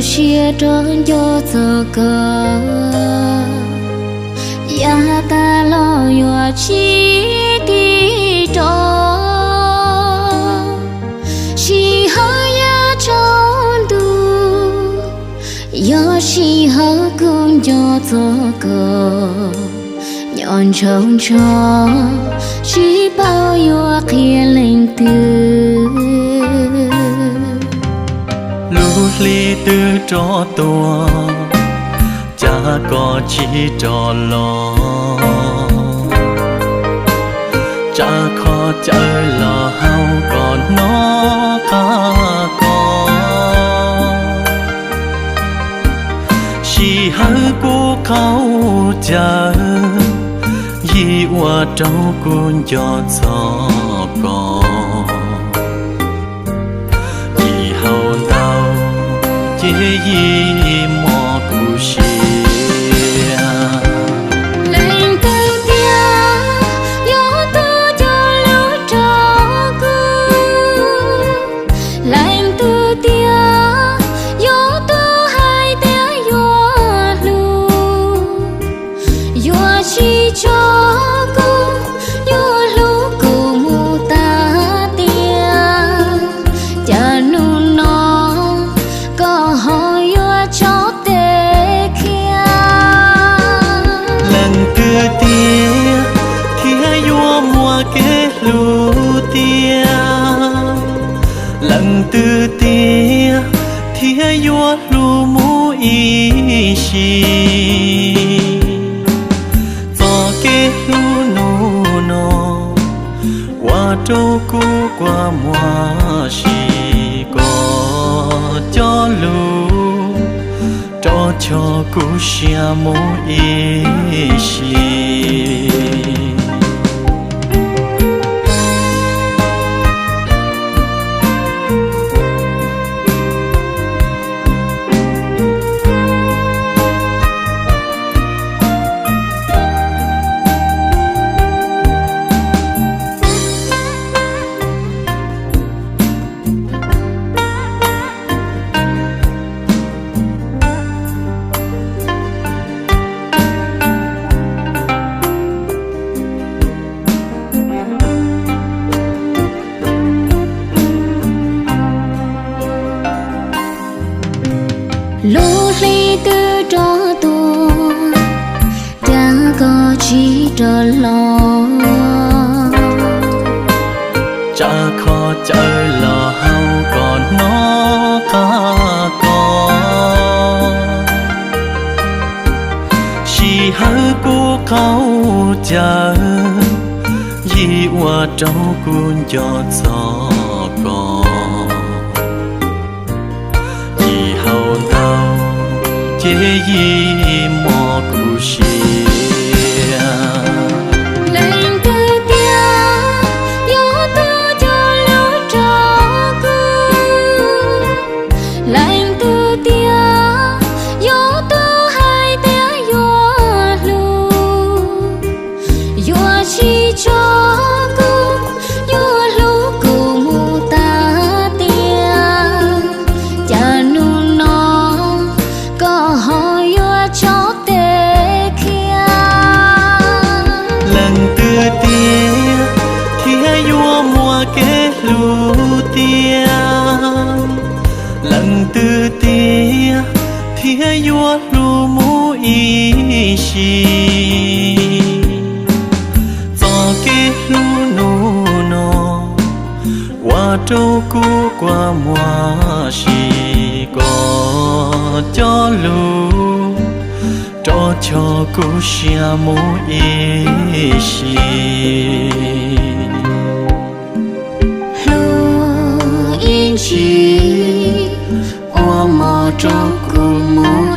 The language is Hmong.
siab rau nco txog koj, yav tas los yuav tsis tiv rov, sij hawm yav tsaus ntuj, yog sij hawm kuv nco txog koj, nco ntshau ntshau, tsis paub yuav qhia leej twg. Lub hli twb rov tuaj, cas koj tsis rov los? Tsam kho cawv los haus kom hnov qab koj. Sij hawm kuv qaug cawv, yim ua rau kuv nco txog koj. Yim haus ntau, ces yim mob kuv siab. Leej twg tiag yuav tuav cov lus rau kuv? Leej twg tiag yuav tuav hais tias yuav hlub, yuav tsis tso kuv, yuav hlub kuv mus tas tias? Cas hnub no koj ho yuav tso tes khiav? Leej twg tiag thiaj yuav muaj kev hlub tiag? Leej twg tiag thiaj yuav hlub mus ib sim? Txoj kev hlub hnub no ua rau kuv quaj muag si, koj cov lus rov choj kuv siab mus ib sim. Lub hli twb rov tuaj, cas koj tsis rov los? Tsam kho cawv los haus kom hnov qab koj. Sij hawm kuv qaug cawv, yim ua rau kuv nco txog koj. Yim haus ntau, ces yim mob kuv siab. Leej twg tiag yuav tuav cov lus rau kuv? Leej twg tiag yuav tuav hais tias yuav hlub, yuav tsis tso kuv, yuav hlub kuv mus tas tias? Cas hnub no koj ho yuav tso tes khiav? Leej twg tiag thiaj yuav muaj kev hlub tiag? Leej twg tiag thiaj yuav hlub mus ib sim? Txoj kev hlub hnub no ua rau kuv quaj muag si, koj cov lus rov choj kuv siab mus ib sim. Hlub ib ntsis ua mov rau kuv mus